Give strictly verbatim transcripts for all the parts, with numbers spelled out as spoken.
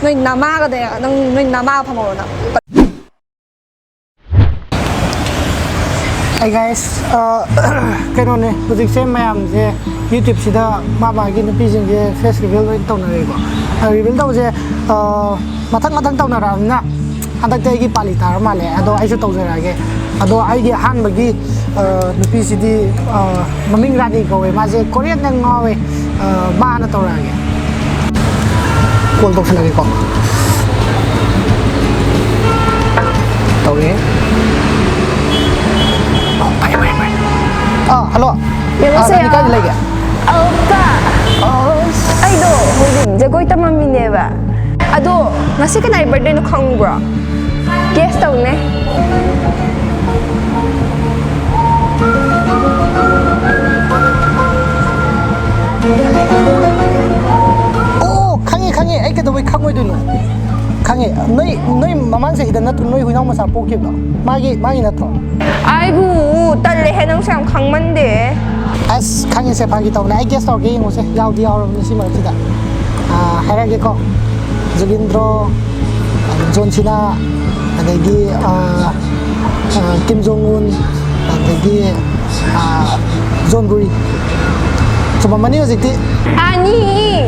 ꯅꯣꯏ ꯅꯃꯥꯒꯗ ꯅꯪ ꯅꯣꯏ ꯅꯃꯥꯒ ꯐꯝꯍꯧꯔꯣ ꯅꯪ꯫ Hey guys, ꯑ, ꯀꯩꯅꯣꯅꯦ, ꯍꯧꯖꯤꯛꯁꯦ ꯃꯌꯥꯝꯁꯦ YouTube-ꯁꯤꯗ ꯃꯥ ꯃꯥꯒꯤ ꯅꯨꯄꯤꯁꯤꯡꯁꯦ face reveal ꯂꯣꯏ ꯇꯧꯅꯔꯦꯀꯣ꯫ ꯑ, reveal ꯇꯧꯕꯁꯦ, ꯑ, ꯃꯊꯪ ꯃꯊꯪ ꯇꯧꯅꯔꯛꯑꯕꯅꯤꯅ ꯍꯟꯗꯛꯇꯤ ꯑꯩꯒꯤ ꯄꯥꯂꯤ ꯇꯥꯔ ꯃꯥꯜꯂꯦ꯫ ꯑꯗꯣ ꯑꯩꯁꯨ ꯇꯧꯖꯔꯛꯑꯒꯦ꯫ ꯑꯗꯣ ꯑꯩꯒꯤ ꯑꯍꯥꯟꯕꯒꯤ, ꯑ, ꯅꯨꯄꯤꯁꯤꯗꯤ, ꯑ, ꯃꯃꯤꯡ ꯔꯥꯅꯤ ꯀꯧꯋꯦ꯫ ꯃꯥꯁꯦ Korean ꯌꯥꯝ ꯉꯥꯎꯋꯦ꯫ ꯑ, ꯃꯥ ꯍꯥꯟꯅ ꯇꯧꯔꯛꯑꯒꯦ꯫ Call ꯇꯧꯁꯜꯂꯒꯦꯀꯣ꯫ ꯇꯧꯔꯦ꯫ ꯑꯣ, ꯐꯔꯦ, ꯐꯔꯦ, ꯐꯔꯦ꯫ ꯑꯥ, hello꯫ ꯑꯥ, ꯌꯦꯡꯉꯨꯁꯦ꯫ ꯔꯥꯅꯤ ꯀꯥꯏꯗ ꯂꯩꯒꯦ? ꯑꯧꯀ꯫ ꯑꯁ꯫ ꯑꯩꯗꯣ ꯍꯧꯖꯤꯛ ꯖꯒꯣꯏ ꯇꯝꯃꯝꯃꯤꯅꯦꯕ꯫ ꯑꯗꯣ ꯉꯁꯤ ꯀꯅꯥꯒꯤ birthday-ꯅꯣ ꯈꯪꯕ꯭ꯔꯣ? Guess ꯇꯧꯅꯦ꯫ ꯑꯣ, ꯈꯪꯉꯦ, ꯈꯪꯉꯦ꯫ ꯑꯩ ꯀꯩꯗꯧꯕꯩ ꯈꯪꯉꯣꯏꯗꯣꯏꯅꯣ? ꯈꯪꯉꯦ꯫ ꯅꯣꯏ, ꯅꯣꯏ ꯃꯃꯥꯡ ꯆꯍꯤꯗ ꯅꯠꯇ꯭ꯔꯣ ꯅꯣꯏ ꯍꯨꯏꯅꯥꯎ ꯃꯆꯥ ꯄꯣꯛꯈꯤꯕꯗꯣ? ꯃꯥꯒꯤ, ꯃꯥꯒꯤ ꯅꯠꯇ꯭ꯔꯣ? ꯑꯩꯕꯨ ꯇꯜꯂꯦꯍꯦ, ꯅꯪꯁꯨ ꯌꯥꯝ ꯈꯪꯃꯟꯗꯦ꯫ ꯑꯁ, ꯈꯪꯉꯤꯁꯦ, ꯐꯥꯒꯤ ꯇꯧꯕꯅꯦ꯫ ꯑꯩ guess ꯇꯧꯔꯒꯦ, ꯌꯦꯡꯉꯨꯁꯦ꯫ ꯌꯥꯎꯗꯤ ꯌꯥꯎꯔꯕꯅꯤ ꯁꯤ ꯃꯔꯛꯁꯤꯗ꯫ ꯑꯥ, ꯍꯥꯏꯔꯛꯑꯒꯦꯀꯣ꯫ ꯖꯨꯒꯤꯟꯗ꯭ꯔꯣ, ꯖꯣꯟ ꯁꯤꯅꯥ, ꯑꯗꯒꯤ, ꯑꯥ, ꯑꯥ, ꯀꯤꯝ ꯖꯣꯡ ꯎꯟ, ꯑꯗꯒꯤ, ꯑꯥ, ꯖꯣꯟ ꯒꯨꯔꯤ꯫ ꯆꯨꯝꯃꯝꯃꯅꯤ ꯍꯧꯖꯤꯛꯇꯤ꯫ ꯑꯅꯤ!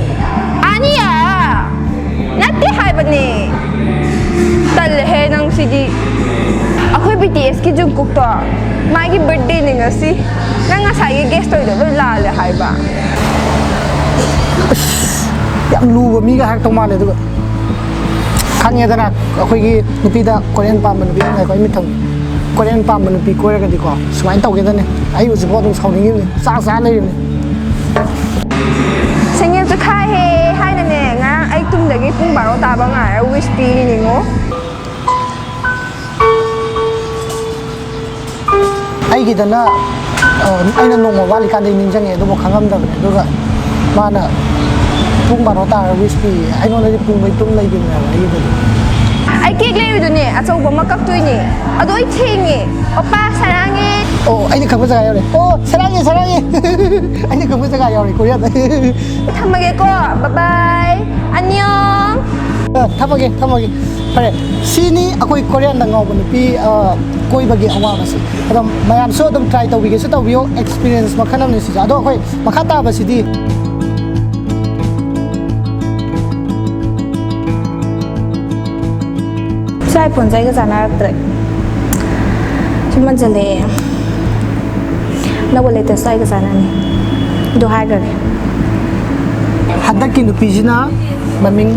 ꯑꯅꯤ ꯑꯥ! ꯅꯠꯇꯦ ꯍꯥꯏꯕꯅꯦ! ꯇꯜꯂꯦꯍꯦ ꯅꯪ ꯁꯤꯗꯤ꯫ ꯑꯩꯈꯣꯏ B T S-ꯀꯤ ꯖꯨꯡꯀꯨꯛꯇꯣ, ꯃꯥꯒꯤ birthday-ꯅꯦ ꯉꯁꯤ꯫ ꯅꯪ ꯉꯁꯥꯏꯒꯤ guess ꯇꯧꯔꯤꯗꯣ ꯂꯣꯏ ꯂꯥꯜꯂꯦ ꯍꯥꯏꯕ꯫ ꯑꯁ, ꯌꯥꯝ ꯂꯨꯕ ꯃꯤꯒ ꯍꯥꯏꯔꯛꯇꯧ ꯃꯥꯜꯂꯦ ꯑꯗꯨꯒ꯫ ꯈꯪꯉꯦꯗꯅ, ꯑꯩꯈꯣꯏꯒꯤ ꯅꯨꯄꯤꯗ Korean ꯄꯥꯝꯕ ꯅꯨꯄꯤ ꯑꯃ ꯂꯩꯀꯣ, ꯑꯩ ꯃꯤꯠ ꯊꯝꯒꯦ꯫ Korean ꯄꯥꯝꯕ ꯅꯨꯄꯤ ꯀꯣꯏꯔꯒꯗꯤꯀꯣ, ꯁꯨꯃꯥꯏꯅ ꯇꯧꯒꯦꯗꯅꯦ꯫ ꯑꯩ ꯍꯧꯖꯤꯛꯐꯥꯎ ꯑꯗꯨꯝ ꯁꯥꯎꯅꯤꯡꯉꯤꯕꯅꯤ, ꯆꯥꯛ ꯆꯥ ꯂꯩꯔꯤꯕꯅꯤ꯫ ꯁꯦꯡꯉꯦꯜ ꯆꯈꯥꯏꯍꯦ ꯍꯥꯏꯅꯅꯦ, ꯉꯔꯥꯡ ꯑꯩ ꯇꯨꯝꯗꯒꯤ ꯄꯨꯡ ꯕꯥꯔꯣ ꯇꯥꯕ ꯉꯥꯏꯔ wish ꯄꯤꯔꯤꯅꯤꯉꯣ꯫ ꯑꯩꯒꯤꯗꯅ, ꯑ, ꯑꯩꯅ ꯅꯣꯡꯃ ꯋꯥꯠꯂꯤꯀꯥꯟꯗꯩ ꯅꯤꯡꯁꯤꯡꯉꯦ, ꯑꯗꯨꯕꯨ ꯈꯪꯉꯝꯗꯕꯅꯦ꯫ ꯑꯗꯨꯒ ꯃꯥꯅ ꯄꯨꯡ ꯕꯥꯔꯣ ꯇꯥꯔ wish ꯄꯤꯌꯦ꯫ ꯑꯩꯉꯣꯟꯗꯗꯤ ꯄꯨꯡꯈꯩ ꯇꯨꯝ ꯂꯩꯈꯤꯕꯅꯦꯕ ꯑꯩꯒꯤꯗꯗꯤ꯫ ꯑꯩ cake ꯂꯩꯔꯨꯗꯨꯅꯦ, ꯑꯆꯧꯕ ꯑꯃ ꯀꯛꯇꯣꯏꯅꯦ꯫ ꯑꯗꯣ ꯑꯩ ꯊꯦꯡꯉꯦ꯫ ꯑꯣꯄꯥ, ꯁꯔꯥꯡꯉꯦ꯫ ꯑꯣ, ꯑꯩꯅ ꯈꯪꯕ ꯖꯒꯥ ꯌꯧꯔꯦ꯫ ꯑꯣ, ꯁꯔꯥꯡꯉꯦ, ꯁꯔꯥꯡꯉꯦ꯫ ꯑꯩꯅ ꯈꯪꯕ ꯖꯒꯥ ꯌꯧꯔꯦ, ꯀꯣꯔꯤꯌꯥꯗ꯫ ꯊꯝꯃꯒꯦꯀꯣ꯫ Bye bye꯫ ꯑꯅꯤꯌꯣꯡ꯫ ꯑ, ꯊꯝꯃꯒꯦ, ꯊꯝꯃꯒꯦ꯫ ꯐꯔꯦ, ꯁꯤꯅꯤ ꯑꯩꯈꯣꯏ ꯀꯣꯔꯤꯌꯥꯟꯗ ꯉꯥꯎꯕ ꯅꯨꯄꯤ, ꯑ, ꯀꯣꯏꯕꯒꯤ ꯑꯋꯥꯕꯁꯦ꯫ ꯑꯗꯣ ꯃꯌꯥꯝꯁꯨ ꯑꯗꯨꯝ try ꯇꯧꯕꯤꯒꯦꯁꯨ ꯇꯧꯕꯤꯌꯣ, experience ꯃꯈꯜ ꯑꯃꯅꯤ ꯁꯤꯁꯨ꯫ ꯑꯗꯣ ꯑꯩꯈꯣꯏ ꯃꯈꯥ ꯇꯥꯕꯁꯤꯗꯤ꯫ ꯁꯤ iPhone ꯁꯦ ꯑꯩꯒ ꯆꯥꯟꯅꯔꯛꯇ꯭ꯔꯦ꯫ ꯁꯤ ꯃꯟꯁꯤꯜꯂꯛꯑꯦ꯫ ꯑꯅꯧꯕ latest ꯇꯣ ꯑꯩꯒ ꯆꯥꯟꯅꯅꯤ꯫ ꯑꯗꯨ ꯍꯥꯏꯈ꯭ꯔꯒꯦ꯫ ꯍꯟꯗꯛꯀꯤ ꯅꯨꯄꯤꯁꯤꯅ ꯃꯃꯤꯡ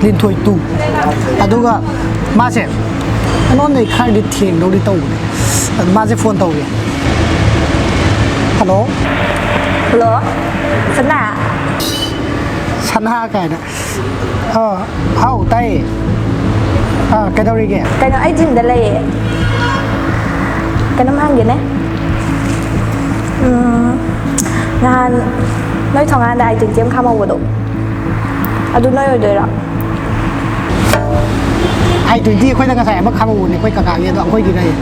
ꯂꯤꯟꯊꯣꯏ ꯇꯨ꯫ ꯑꯗꯨꯒ ꯃꯥꯁꯦ ꯑꯩꯉꯣꯟꯗ ꯈꯔꯗꯤ ꯊꯦꯡꯗꯧꯗꯤ ꯇꯧꯕꯅꯦ꯫ ꯑꯗꯨ ꯃꯥꯁꯦ phone ꯇꯧꯒꯦ꯫ Hello꯫ Hello꯫ ꯁꯅꯥ꯫ ꯁꯅꯥ ꯀꯥꯏꯅ꯫ ꯑꯥ, ꯍꯥꯎ, ꯇꯥꯏꯌꯦ꯫ ꯑꯥ, ꯀꯩꯗꯧꯔꯤꯒꯦ? ꯀꯩꯅꯣ, ꯑꯩ gym ꯗ ꯂꯩꯌꯦ꯫ ꯀꯩꯅꯣꯝ ꯍꯪꯒꯦꯅꯦ꯫ ꯎꯝ, ꯅꯍꯥꯟ ꯅꯣꯏ ꯊꯣꯡꯒꯥꯟꯗ I twenty ꯑꯃ ꯈꯥꯝꯍꯧꯕꯗꯣ, ꯑꯗꯨ ꯅꯣꯏ ꯑꯣꯏꯗꯣꯏꯔꯣ? I twenty ꯑꯩꯈꯣꯏꯗ ꯉꯁꯥꯏ ꯑꯃ ꯈꯥꯝꯍꯧꯕꯅꯦ, ꯑꯩꯈꯣꯏ ꯀꯀꯥꯒꯤ, ꯑꯗꯣ ꯑꯩꯈꯣꯏꯒꯤ ꯂꯩ-,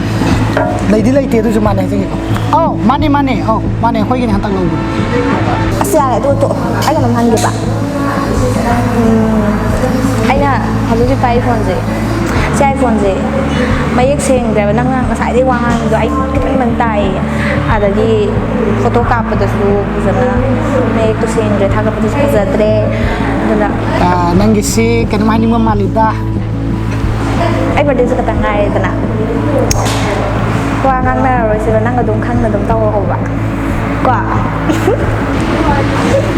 ꯂꯩꯗꯤ ꯂꯩꯇꯦ, ꯑꯗꯨꯁꯨ ꯃꯥꯟꯅꯩ ꯍꯥꯏꯖꯒꯦꯀꯣ꯫ ꯑꯧ, ꯃꯥꯅꯦ, ꯃꯥꯅꯦ, ꯑꯧ, ꯃꯥꯅꯦ, ꯑꯩꯈꯣꯏꯒꯤꯅꯦ, ꯍꯟꯇꯛ ꯂꯧꯕꯅꯦ꯫ ꯑꯁ, ꯌꯥꯔꯦ, ꯑꯗꯨ ꯇꯣꯛꯑꯣ꯫ ꯑꯩ ꯀꯩꯅꯣꯝ ꯍꯪꯒꯦꯕ꯫ ꯎꯝ, ꯑꯩꯅ ꯍꯧꯖꯤꯛ ꯍꯧꯖꯤꯛ ꯄꯥꯏꯔꯤ phone ꯁꯦ, ꯁꯤ iPhone ꯁꯦ ꯃꯌꯦꯛ ꯁꯦꯡꯗ꯭ꯔꯦꯕ꯫ ꯅꯪꯅ ꯉꯁꯥꯏꯗꯩ ꯋꯥ ꯉꯥꯡꯉꯤꯗꯣ ꯑꯩ ꯈꯤꯇꯪ ꯈꯤꯇꯪ ꯇꯥꯏꯌꯦ꯫ ꯑꯗꯒꯤ photo ꯀꯥꯞꯄꯗꯁꯨ ꯐꯖꯅ ꯃꯌꯦꯛꯇꯣ ꯁꯦꯡꯗ꯭ꯔꯦ, ꯊꯥꯒꯠꯄꯗꯁꯨ ꯐꯖꯗ꯭ꯔꯦ꯫ ꯑꯗꯨꯅ ꯑꯥ, ꯅꯪꯒꯤꯁꯤ ꯀꯩꯅꯣꯝ ꯍꯥꯏꯅꯤꯡꯕ ꯃꯥꯜꯂꯤꯗ꯫ ꯑꯩ birthday ꯁꯨ ꯈꯛꯇꯪ ꯉꯥꯏꯔꯦꯗꯅ꯫ ꯋꯥ ꯉꯥꯡꯅꯔꯔꯣꯏꯁꯦꯕ, ꯅꯪ ꯑꯗꯨꯝ ꯈꯪꯅ ꯑꯗꯨꯝ ꯇꯧꯔꯛꯑꯣꯕ꯫ ꯀꯣ?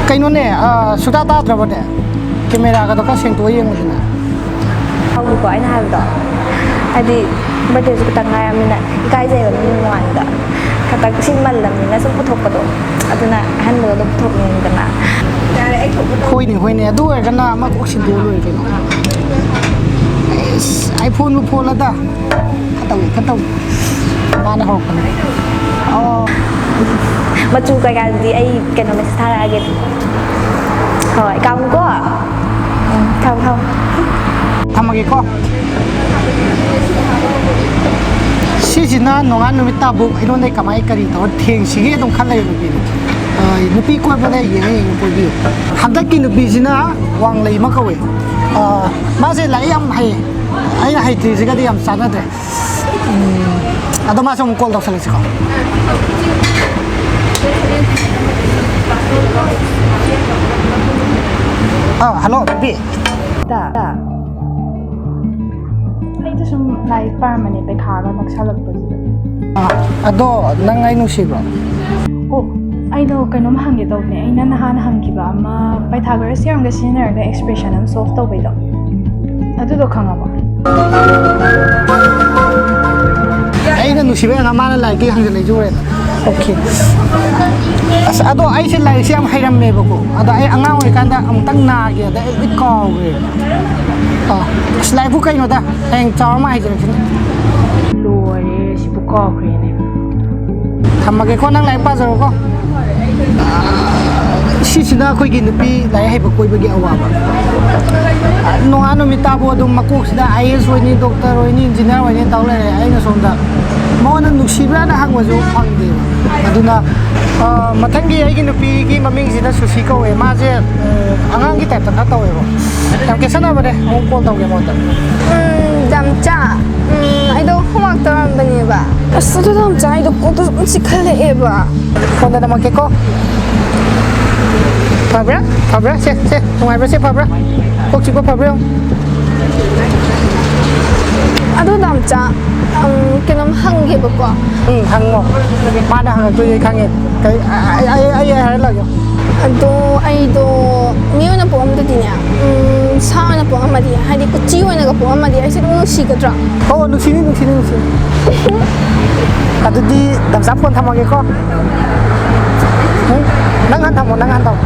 ꯀꯩꯅꯣꯅꯦ, ꯑꯥ, ꯁꯨꯇꯥ ꯇꯥꯗ꯭ꯔꯕꯅꯦ? Camera ꯒꯗꯣ ꯈꯔ ꯁꯦꯡꯇꯣꯛꯑ ꯌꯦꯡꯉꯨꯗꯅ꯫ ꯍꯧꯏꯀꯣ ꯑꯩꯅ ꯍꯥꯏꯕꯗꯣ? ꯍꯥꯏꯗꯤ, birthday ꯁꯨ ꯈꯛꯇꯪ ꯉꯥꯏꯔꯕꯅꯤꯅ ꯏꯀꯥꯏꯖꯩꯕ ꯃꯤ ꯃꯃꯥꯡꯗ꯫ ꯈꯇꯪ ꯁꯤ ꯃꯜꯂꯕꯅꯤꯅ ꯁꯨꯝ ꯄꯨꯊꯣꯛꯄꯗꯣ꯫ ꯑꯗꯨꯅ ꯑꯍꯟꯕꯗꯣ ꯑꯗꯨꯝ ꯄꯨꯊꯣꯛꯅꯤꯡꯉꯤꯗꯅ꯫ ꯌꯥꯔꯦ, ꯑꯩ ꯊꯣꯛꯄ ꯇꯧ-, ꯍꯣꯏꯅꯦ, ꯍꯣꯏꯅꯦ꯫ ꯑꯗꯨ ꯑꯣꯏꯔꯒꯅ ꯑꯃ ꯀꯣꯛ ꯁꯤꯟꯗꯣꯛꯑ ꯂꯣꯏꯔꯦ ꯀꯩꯅꯣ꯫ ꯑꯩꯁ, iPhone ꯕꯨ phone ꯂꯗ꯫ ꯈꯔ ꯇꯧꯒꯦ, ꯈꯔ ꯇꯧꯒꯦ꯫ ꯃꯥꯅ ꯍꯧꯔꯛꯄꯅꯦ꯫ ꯑꯣ꯫ ꯃꯆꯨ ꯀꯩꯀꯥꯗꯨꯗꯤ ꯑꯩ ꯀꯩꯅꯣ message ꯊꯥꯔꯛꯑꯒꯦ꯫ ꯍꯣꯏ, ꯀꯥꯎꯅꯨꯀꯣ꯫ ꯎꯝ, ꯊꯝꯃꯣ, ꯊꯝꯃꯣ꯫ ꯊꯝꯃꯒꯦꯀꯣ꯫ ꯁꯤꯁꯤꯅ ꯅꯣꯡꯉꯥꯟ ꯅꯨꯃꯤꯠ ꯇꯥꯕꯨꯛ ꯑꯩꯉꯣꯟꯗ ꯀꯃꯥꯏ ꯀꯔꯤ ꯇꯧꯔ ꯊꯦꯡꯁꯤꯒꯦ ꯑꯗꯨꯝ ꯈꯜ ꯂꯩꯕ ꯅꯨꯄꯤꯅꯤ꯫ ꯑ, ꯅꯨꯄꯤ ꯀꯣꯏꯕꯗ ꯌꯦꯡꯉ ꯌꯦꯡꯉ ꯀꯣꯏꯕꯤꯌꯨ꯫ ꯍꯟꯗꯛꯀꯤ ꯅꯨꯄꯤꯁꯤꯅ ꯋꯥꯡꯂꯩꯃ ꯀꯧꯋꯦ꯫ ꯑꯥ, ꯃꯥꯁꯦ ꯂꯥꯏꯔꯤꯛ ꯌꯥꯝ ꯍꯩ꯫ ꯑꯩꯅ ꯍꯩꯇ꯭ꯔꯤꯁꯤꯒꯗꯤ ꯌꯥꯝ ꯆꯥꯟꯅꯗ꯭ꯔꯦ꯫ ꯎꯝ, ꯑꯗꯣ ꯃꯥꯁꯦ ꯑꯃꯨꯛ ꯀꯣꯜ ꯇꯧꯁꯜꯂꯁꯤꯀꯣ꯫ ꯑꯥ, ꯍꯜꯂꯣ, ꯕꯦꯕꯤ꯫ ꯇꯥ, ꯇꯥ꯫ ꯑꯩꯗꯣ ꯁꯨꯝ ꯂꯥꯏꯔꯤꯛ ꯄꯥꯔꯝꯕꯅꯦ, ꯄꯩꯈꯥꯒ ꯅꯛꯁꯜꯂꯛꯄꯁꯤꯗ꯫ ꯑꯥ, ꯑꯗꯣ ꯅꯪ ꯑꯩ ꯅꯨꯡꯁꯤꯕ꯭ꯔꯣ? ꯑꯣ, ꯑꯩꯗꯣ ꯀꯩꯅꯣꯝ ꯍꯪꯒꯦ ꯇꯧꯕꯅꯦ꯫ ꯑꯩꯅ ꯅꯍꯥꯟ ꯍꯪꯈꯤꯕ ꯑꯃ Pythagoras theoremꯒ ꯁꯤꯖꯤꯟꯅꯔꯒ expression ꯑꯃ solve ꯇꯧꯕꯩꯗꯣ, ꯑꯗꯨꯗꯣ ꯈꯪꯉꯕꯣ? ꯑꯩꯅ ꯅꯨꯡꯁꯤꯕ ꯑꯉꯥꯡ ꯃꯥꯅ ꯂꯥꯏꯔꯤꯛꯇꯒꯤ ꯍꯪꯖꯤꯜꯂꯛꯏꯁꯦ ꯎꯔꯦ꯫ ꯑꯣꯀꯦ꯫ ꯑꯁ, ꯑꯗꯣ ꯑꯩꯁꯦ ꯂꯥꯏꯔꯤꯛꯁꯦ ꯌꯥꯝ ꯍꯩꯔꯝꯃꯦꯕꯀꯣ꯫ ꯑꯗ ꯑꯩ ꯑꯉꯥꯡ ꯑꯣꯏꯔꯤꯀꯥꯟꯗ ꯑꯃꯨꯛꯇꯪ ꯅꯥꯒꯦ, ꯑꯗ ꯑꯩ ꯂꯣꯏ ꯀꯥꯎꯈ꯭ꯔꯦ꯫ ꯑꯥ, ꯑꯁ, ꯂꯥꯏꯔꯤꯛꯄꯨ ꯀꯩꯅꯣꯗ, ꯍꯌꯦꯡ ꯆꯥꯎꯔ ꯑꯃ ꯍꯩꯖꯔꯛꯈꯤꯅꯤ꯫ ꯂꯣꯏꯔꯦ, ꯁꯤꯕꯨ ꯀꯥꯎꯈ꯭ꯔꯦꯅꯦ꯫ ꯊꯝꯃꯒꯦꯀꯣ, ꯅꯪ ꯂꯥꯏꯔꯤꯛ ꯄꯥꯖꯔꯣꯀꯣ꯫ ꯁꯤꯁꯤꯅ ꯑꯩꯈꯣꯏꯒꯤ ꯅꯨꯄꯤ ꯂꯥꯏꯔꯤꯛ ꯍꯩꯕ ꯀꯣꯏꯕꯒꯤ ꯑꯋꯥꯕ꯫ ꯅꯣꯡꯉꯥꯟ ꯅꯨꯃꯤꯠ ꯇꯥꯕꯨ ꯑꯗꯨꯝ ꯃꯀꯣꯛꯁꯤꯗ I A S ꯑꯣꯏꯅꯤ, doctor ꯑꯣꯏꯅꯤ, engineer ꯑꯣꯏꯅꯤ ꯇꯧ ꯂꯩꯔꯦ꯫ ꯑꯩꯅ ꯁꯣꯝꯗ ꯃꯉꯣꯟꯗ ꯅꯨꯡꯁꯤꯕ꯭ꯔꯥꯅ ꯍꯪꯕꯁꯨ ꯐꯪꯗꯦꯕ꯫ ꯑꯗꯨꯅ, ꯑ, ꯃꯊꯪꯒꯤ ꯑꯩꯒꯤ ꯅꯨꯄꯤꯒꯤ ꯃꯃꯤꯡꯁꯤꯅ ꯁꯨꯁꯤ ꯀꯧꯋꯦ꯫ ꯃꯥꯁꯦ, ꯑ, ꯑꯉꯥꯡꯒꯤ typeꯇ ꯈꯔ ꯇꯧꯋꯦꯕ꯫ ꯌꯥꯝ ꯀꯦꯁꯟꯅꯕꯅꯦ꯫ ꯑꯃꯨꯛ call ꯇꯧꯒꯦ ꯃꯉꯣꯟꯗ꯫ ꯎꯝ, ꯗꯥꯝꯆꯥ, ꯎꯝ, ꯑꯩꯗꯣ homework ꯇꯧꯔꯝꯕꯅꯦꯕ꯫ ꯑꯁ, ꯑꯗꯨ ꯗꯥꯝꯆꯥ, ꯑꯩꯗꯣ ꯀꯣꯛꯇꯣ ꯁꯨꯝ ꯆꯤꯛꯈꯠꯂꯛꯑꯦꯕ꯫ ꯐꯣꯟꯗ ꯅꯝꯃꯛꯀꯦꯀꯣ꯫ ꯐꯕ꯭ꯔꯥ? ꯐꯕ꯭ꯔꯥ? ꯁꯦ, ꯁꯦ, ꯅꯨꯡꯉꯥꯏꯕ꯭ꯔꯥ? ꯁꯦ, ꯐꯕ꯭ꯔꯥ? ꯀꯣꯛ ꯆꯤꯛꯄ ꯐꯕ꯭ꯔꯥ ꯌꯦꯡꯉꯨ꯫ ꯑꯗꯣ ꯗꯥꯝꯆꯥ, ꯎꯝ, ꯀꯩꯅꯣꯝ ꯍꯪꯒꯦꯕꯀꯣ꯫ ꯎꯝ, ꯍꯪꯉꯣ꯫ ꯃꯥꯅ ꯍꯪꯉꯛꯇꯣꯏꯁꯦ ꯑꯩ ꯈꯪꯉꯦ꯫ ꯀꯩ, ꯑꯩ, ꯑꯩ, ꯑꯩ, ꯑꯩ ꯍꯥꯏꯔꯛꯑꯒꯦ꯫ ꯑꯗꯣ ꯑꯩꯗꯣ ꯃꯤ ꯑꯣꯏꯅ ꯄꯣꯛꯑꯝꯗꯗꯤꯅꯦ, ꯎꯝ, ꯁꯥ ꯑꯣꯏꯅ ꯄꯣꯛꯑꯝꯃꯗꯤ, ꯍꯥꯏꯗꯤ ꯎꯆꯤ ꯑꯣꯏꯅꯒ ꯄꯣꯛꯑꯝꯃꯗꯤ ꯑꯩꯁꯦ ꯑꯗꯨꯝ ꯅꯨꯡꯁꯤꯒꯗ꯭ꯔꯥ? ꯑꯣ, ꯅꯨꯡꯁꯤꯅꯤ, ꯅꯨꯡꯁꯤꯅꯤ, ꯅꯨꯡꯁꯤꯅꯤ꯫ ꯑꯗꯨꯗꯤ ꯗꯥꯝꯆꯥ ꯐꯣꯟ ꯊꯝꯃꯒꯦꯀꯣ꯫ ꯎꯝ, ꯅꯪ ꯍꯥꯟ ꯊꯝꯃꯣ, ꯅꯪ ꯍꯥꯟ ꯊꯝꯃꯣ꯫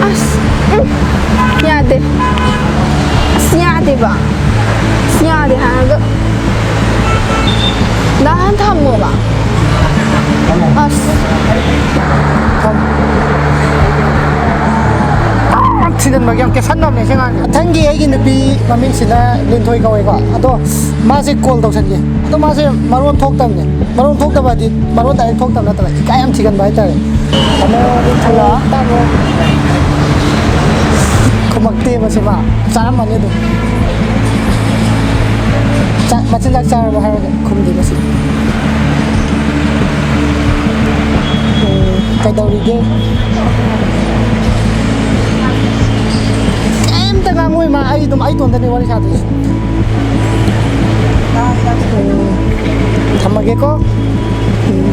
ꯑꯁ, ꯎꯝ, ꯌꯥꯗꯦ꯫ ꯑꯁ, ꯌꯥꯗꯦꯕ꯫ ꯑꯁ, ꯌꯥꯗꯦ ꯍꯥꯏꯔꯒ꯫ ꯗꯥ ꯍꯥꯟ ꯊꯝꯃꯣꯕ꯫ ꯑꯁ꯫ ꯌꯥꯝ ꯊꯤꯖꯤꯟꯕꯒꯤ ꯌꯥꯝ ꯀꯦꯁꯟꯅꯕꯅꯦ ꯁꯤ ꯑꯉꯥꯡꯁꯦ꯫ ꯃꯊꯪꯒꯤ ꯑꯩꯒꯤ ꯅꯨꯄꯤ ꯃꯃꯤꯡꯁꯤꯅ ꯂꯤꯟꯊꯣꯏ ꯀꯧꯋꯦꯀꯣ꯫ ꯑꯗꯣ ꯃꯥꯁꯦ call ꯇꯧꯁꯟꯒꯦ꯫ ꯑꯗꯣ ꯃꯥꯁꯦ ꯃꯔꯣꯟ ꯊꯣꯛꯇꯕꯅꯦ꯫ ꯃꯔꯣꯟ ꯊꯣꯛꯇꯕ ꯍꯥꯏꯗꯤ ꯃꯔꯣꯟ direct ꯊꯣꯛꯇꯕ ꯅꯠꯇꯕ, ꯏꯀꯥꯏ ꯌꯥꯝ ꯊꯤꯒꯟꯕ ꯍꯥꯏꯇꯥꯔꯦ꯫ ꯍꯜꯂꯣ, ꯇꯥꯕ꯭ꯔꯣ? ꯈꯨꯝꯃꯛꯇꯦ꯫ ꯃꯁꯤ ꯃꯥ ꯆꯥꯔꯝꯃꯅꯤ ꯑꯗꯨꯝ꯫ ꯆꯥꯛ, ꯃꯆꯤꯟꯖꯥꯛ ꯆꯥꯔꯕ ꯍꯥꯏꯔꯒ ꯈꯨꯝꯗꯦ ꯃꯁꯤ꯫ ꯎꯝ, ꯀꯩꯗꯧꯔꯤꯒꯦ? ꯀꯩꯝꯇ ꯉꯥꯡꯉꯣꯏ ꯃꯥ, ꯑꯩ ꯑꯗꯨꯝ ꯑꯩ ꯏꯇꯣꯟꯗꯅꯦ ꯋꯥꯔꯤ ꯁꯥꯗꯣꯏꯁꯦ꯫ ꯎꯝ, ꯊꯝꯃꯒꯦꯀꯣ꯫ ꯎꯝ꯫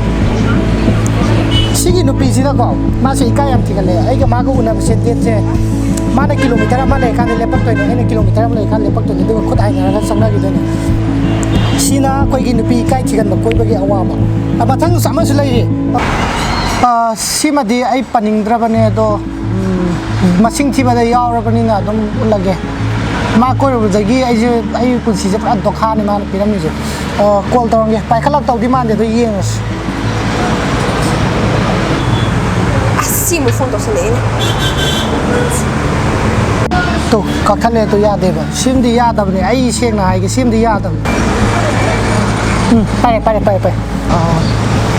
ꯁꯤꯒꯤ ꯅꯨꯄꯤꯁꯤꯅꯀꯣ, ꯃꯥꯁꯦ ꯏꯀꯥꯏ ꯌꯥꯝ ꯊꯤꯒꯠꯂꯦ꯫ ꯑꯩꯒ ꯃꯥꯒ ꯎꯅꯕꯁꯦ, ꯗꯦꯠꯁꯦ, ꯃꯥꯅ ꯀꯤꯂꯣꯃꯤꯇꯔ ꯑꯃ ꯂꯩꯔꯀꯥꯟꯗ ꯂꯦꯞꯄꯛꯇꯣꯏꯅꯦ, ꯑꯩꯅ ꯀꯤꯂꯣꯃꯤꯇꯔ ꯑꯃ ꯂꯩꯔꯀꯥꯟꯗ ꯂꯦꯞꯄꯛꯇꯣꯏꯅꯦ, ꯑꯗꯨꯒ ꯈꯨꯠ ꯍꯥꯏꯅꯔꯒ ꯆꯪꯅꯈꯤꯗꯣꯏꯅꯦ꯫ ꯁꯤꯅ ꯑꯩꯈꯣꯏꯒꯤ ꯅꯨꯄꯤ ꯏꯀꯥꯏ ꯊꯤꯒꯟꯕ ꯀꯣꯏꯕꯒꯤ ꯑꯋꯥꯕ꯫ ꯑ, ꯃꯊꯪ ꯑꯃꯁꯨ ꯂꯩꯔꯤ꯫ ꯑ, ꯁꯤꯃꯗꯤ ꯑꯩ ꯄꯟꯅꯤꯡꯗ꯭ꯔꯕꯅꯦ, ꯑꯗꯣ, ꯎꯝ, ꯃꯁꯤꯡ ꯊꯤꯕꯗ ꯌꯥꯎꯔꯕꯅꯤꯅ ꯑꯗꯨꯝ ꯎꯠꯂꯒꯦ꯫ ꯃꯥ ꯀꯣꯏꯔꯨꯕꯗꯒꯤ ꯑꯩꯁꯦ, ꯑꯩ ꯄꯨꯟꯁꯤꯁꯦ ꯄꯨꯔꯥ ꯗꯣꯈꯥꯅꯤ ꯃꯥꯅ ꯄꯤꯔꯝꯃꯤꯁꯦ꯫ ꯑ, ꯀꯣꯜ ꯇꯧꯔꯝꯒꯦ꯫ ꯄꯥꯏꯈꯠꯂꯛꯇꯧꯗꯤ ꯃꯥꯟꯗꯦ, ꯑꯗꯣ ꯌꯦꯡꯉꯁꯤ꯫ ꯑꯁ, ꯁꯤ ꯑꯃꯨꯛ ꯐꯣꯟ ꯇꯧꯁꯜꯂꯛꯑꯦꯅꯦ꯫ ꯇꯨ, ꯀꯛꯊꯠꯂꯦ, ꯇꯨ, ꯌꯥꯗꯦꯕ꯫ ꯁꯤꯃꯗꯤ ꯌꯥꯗꯕꯅꯦ, ꯑꯩ ꯁꯦꯡꯅ ꯍꯥꯏꯒꯦ, ꯁꯤꯃꯗꯤ ꯌꯥꯗꯕꯅꯦ꯫ ꯎꯝ, ꯄꯥꯏꯔꯦ, ꯄꯥꯏꯔꯦ, ꯄꯥꯏꯔꯦ, ꯄꯥꯏꯔꯦ꯫ ꯑ,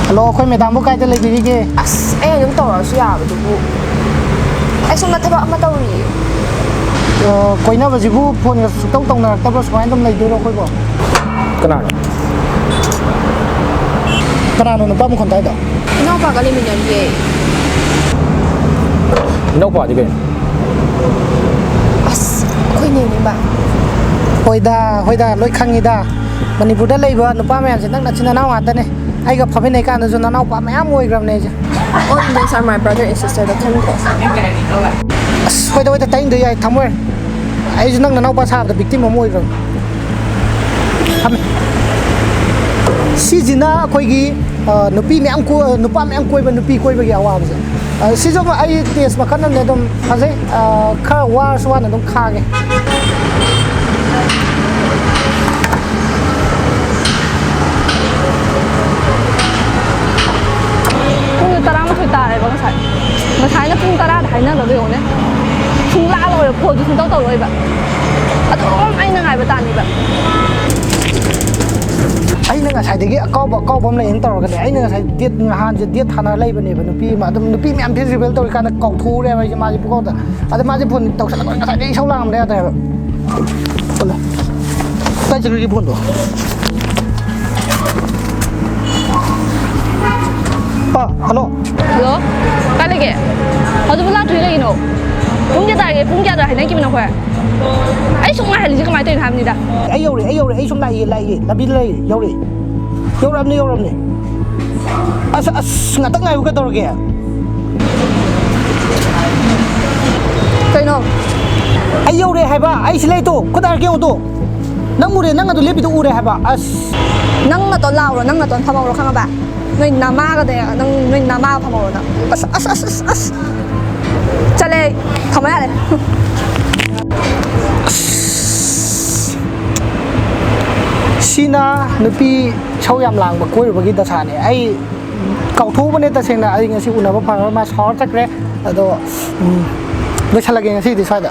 ꯍꯜꯂꯣ, ꯑꯩꯈꯣꯏ ꯃꯦꯗꯥꯝꯕꯨ ꯀꯥꯏꯗ ꯂꯩꯕꯤꯔꯤꯒꯦ? ꯑꯁ, ꯑꯩ ꯑꯗꯨꯝ ꯇꯧꯔꯛꯑꯁꯨ ꯌꯥꯕꯗꯨꯕꯨ꯫ ꯑꯩ ꯁꯣꯝꯗ ꯊꯕꯛ ꯑꯃ ꯇꯧꯔꯤꯌꯦ꯫ ꯑ, ꯀꯣꯏꯅꯕꯁꯤꯕꯨ ꯐꯣꯟꯒ ꯁꯨꯛꯇꯧ ꯇꯧꯅꯔꯛꯇꯕ꯭ꯔꯣ? ꯁꯨꯃꯥꯏꯅ ꯑꯗꯨꯝ ꯂꯩꯗꯣꯏꯔꯣ ꯑꯩꯈꯣꯏꯕꯣ? ꯀꯅꯥꯅꯣ? ꯀꯅꯥꯅꯣ ꯅꯨꯄꯥ ꯃꯈꯣꯟ ꯇꯥꯏꯗꯣ? ꯏꯅꯥꯎꯄꯥꯒ ꯂꯩꯃꯤꯟꯅꯔꯤꯌꯦ꯫ ꯏꯅꯥꯎꯄꯥꯗꯤ ꯀꯩꯅꯣ? ꯑꯁ, ꯑꯩꯈꯣꯏ ꯅꯦꯅꯦ ꯕꯥꯏ꯫ ꯍꯣꯏꯗ, ꯍꯣꯏꯗ, ꯂꯣꯏ ꯈꯪꯉꯤꯗ꯫ ꯃꯅꯤꯄꯨꯔꯗ ꯂꯩꯕ ꯅꯨꯄꯥ ꯃꯌꯥꯝꯁꯦ ꯅꯪ ꯅꯆꯤꯟ ꯅꯅꯥꯎ ꯉꯥꯛꯇꯅꯦ꯫ ꯑꯩꯒ ꯐꯝꯃꯤꯟꯅꯩ ꯀꯥꯟꯗꯁꯨ ꯅꯅꯥꯎꯄꯥ ꯃꯌꯥꯝ ꯑꯣꯏꯈ꯭ꯔꯕꯅꯦ ꯑꯩꯁꯦ꯫ All Indians are my brother and sister ꯗꯣ ꯈꯪꯗ꯭ꯔꯣ? ꯑꯁ, ꯍꯣꯏꯗ, ꯍꯣꯏꯗ, ꯇꯥꯅꯤꯡꯗ꯭ꯔꯦ, ꯌꯥꯏ, ꯊꯝꯃꯣ ꯌꯥꯔꯦ꯫ ꯑꯩꯁꯨ ꯅꯪ ꯅꯅꯥꯎꯄꯥ ꯁꯥꯕꯗ victim ꯑꯃ ꯑꯣꯏꯈ꯭ꯔꯕꯅꯦ꯫ ꯊꯝꯃꯦ꯫ ꯁꯤꯁꯤꯅ ꯑꯩꯈꯣꯏꯒꯤ, ꯑ, ꯅꯨꯄꯤ ꯃꯌꯥꯝ ꯀꯣ-, ꯅꯨꯄꯥ ꯃꯌꯥꯝ ꯀꯣꯏꯕ, ꯅꯨꯄꯤ ꯀꯣꯏꯕꯒꯤ ꯑꯋꯥꯕꯁꯦ꯫ ꯑ, ꯁꯤꯁꯨ ꯑꯃ ꯑꯩ taste ꯃꯈꯜ ꯑꯃꯅꯦ, ꯑꯗꯨꯝ ꯐꯖꯩ꯫ ꯑ, ꯈꯔ ꯋꯥꯔꯁꯨ ꯋꯥꯅ ꯑꯗꯨꯝ ꯈꯥꯡꯉꯦ꯫ ꯄꯨꯡ ꯇꯔꯥꯃꯥꯊꯣꯏ ꯇꯥꯔꯦꯕ ꯉꯁꯥꯏ꯫ ꯉꯁꯥꯏꯅ ꯄꯨꯡ ꯇꯔꯥꯗ ꯍꯥꯏꯅꯕꯗꯣ ꯌꯦꯡꯉꯨꯅꯦ꯫ ꯁꯨꯡꯂꯥꯛ ꯂꯥꯛꯑꯣꯏꯕ, call ꯗꯨ ꯁꯨꯡꯇꯧ ꯇꯧꯔꯛꯑꯣꯏꯕ꯫ ꯑꯗꯨꯝ ꯑꯩꯅ ꯉꯥꯏꯕ ꯇꯥꯅꯤꯕ꯫ ꯑꯩꯅ ꯉꯁꯥꯏꯗꯒꯤ ꯑꯀꯥꯎꯕ ꯑꯀꯥꯎꯕ ꯑꯃ ꯂꯩꯌꯦꯅ ꯇꯧꯔꯒꯅꯦ, ꯑꯩꯅ ꯉꯁꯥꯏ ꯗꯦꯠ ꯅꯍꯥꯟꯁꯦ ꯗꯦꯠ ꯊꯥꯅ ꯂꯩꯕꯅꯦꯕ ꯅꯨꯄꯤ ꯑꯃ, ꯑꯗꯨꯝ ꯅꯨꯄꯤ ꯃꯌꯥꯝ ꯐꯦꯁꯇꯤꯚꯦꯜ ꯇꯧꯔꯤꯀꯥꯟꯗ ꯀꯥꯎꯊꯣꯛꯎꯔꯦꯕ ꯑꯩꯁꯦ ꯃꯥꯁꯦ ꯄꯨꯀꯥꯎꯗ꯫ ꯑꯗ ꯃꯥꯁꯦ ꯐꯣꯟ ꯇꯧꯁꯜꯂꯛꯄ ꯉꯁꯥꯏꯗꯒꯤ ꯏꯁꯧ ꯂꯥꯡꯉꯝꯗ ꯌꯥꯗ꯭ꯔꯦꯕ꯫ ꯍꯜꯂꯣ꯫ ꯀꯥꯏ ꯆꯠꯈ꯭ꯔꯒꯦ ꯐꯣꯟꯗꯣ? ꯑꯥ, ꯍꯜꯂꯣ꯫ ꯍꯜꯂꯣ꯫ ꯀꯥꯏ ꯂꯩꯒꯦ? ꯍꯧꯖꯤꯛꯐꯥꯎ ꯂꯥꯛꯇ꯭ꯔꯤ ꯀꯩꯒꯤꯅꯣ? ꯄꯨꯡ ꯀꯌꯥ ꯇꯥꯔꯒꯦ? ꯄꯨꯡ ꯀꯌꯥꯗ ꯍꯥꯏꯅꯈꯤꯕꯅꯣ ꯑꯩꯈꯣꯏ? ꯑꯩ ꯁꯨꯝ ꯉꯥꯏꯍꯜꯂꯤꯁꯦ ꯀꯃꯥꯏꯅ ꯇꯧꯔꯤꯅꯣ ꯍꯥꯏꯕꯅꯤꯗ꯫ ꯑꯩ ꯌꯧꯔꯦ, ꯑꯩ ꯌꯧꯔꯦ, ꯑꯩ ꯁꯨꯝ ꯂꯥꯛꯏꯌꯦ, ꯂꯥꯛꯏꯌꯦ, ꯂꯝꯕꯤꯗ ꯂꯩꯔꯦ, ꯌꯧꯔꯦ꯫ ꯌꯧꯔꯛꯑꯕꯅꯤ, ꯌꯧꯔꯛꯑꯕꯅꯤ꯫ ꯑꯁ, ꯑꯁ, ꯉꯥꯛꯇꯪ ꯉꯥꯏꯌꯨ, ꯀꯩꯗꯧꯔꯒꯦ? ꯀꯩꯅꯣ? ꯑꯩ ꯌꯧꯔꯦ ꯍꯥꯏꯕ, ꯑꯩ ꯁꯤ ꯂꯩ ꯇꯨ, ꯈꯨꯗꯥꯔ ꯀꯦꯡꯉꯨ ꯇꯨ꯫ ꯅꯪ ꯎꯔꯦ, ꯅꯪ ꯑꯗꯨ ꯂꯦꯞꯄꯤꯗꯨ ꯎꯔꯦ ꯍꯥꯏꯕ, ꯑꯁ꯫ ꯅꯪ ꯅꯇꯣꯟ ꯂꯥꯎꯔꯣ, ꯅꯪ ꯅꯇꯣꯟ ꯐꯝꯍꯧꯔꯣ, ꯈꯪꯉꯕ? ꯅꯣꯏ ꯅꯃꯥꯒꯗ, ꯅꯪ ꯅꯣꯏ ꯅꯃꯥꯒ ꯐꯝꯍꯧꯔꯣ ꯅꯪ꯫ ꯑꯁ, ꯑꯁ, ꯑꯁ, ꯑꯁ, ꯑꯁ꯫ ꯆꯠꯂꯦ ꯑꯩ꯫ ꯊꯝꯃꯣ ꯌꯥꯔꯦ꯫ ꯁꯤꯅ ꯅꯨꯄꯤ ꯏꯁꯧ ꯌꯥꯝ ꯂꯥꯡꯕ ꯀꯣꯏꯔꯨꯕꯒꯤ ꯗꯁꯥꯅꯦ꯫ ꯑꯩ ꯀꯥꯎꯊꯣꯛꯎꯕꯅꯦ ꯇꯁꯦꯡꯅ꯫ ꯑꯩ ꯉꯁꯤ ꯎꯅꯕ ꯐꯪꯉꯔꯣꯏ꯫ ꯃꯥ ꯁꯥꯎꯔ ꯆꯠꯈ꯭ꯔꯦ꯫ ꯑꯗꯣ, ꯎꯝ, ꯂꯣꯏꯁꯜꯂꯒꯦ ꯉꯁꯤꯗꯤ ꯁ꯭ꯋꯥꯏꯗ꯫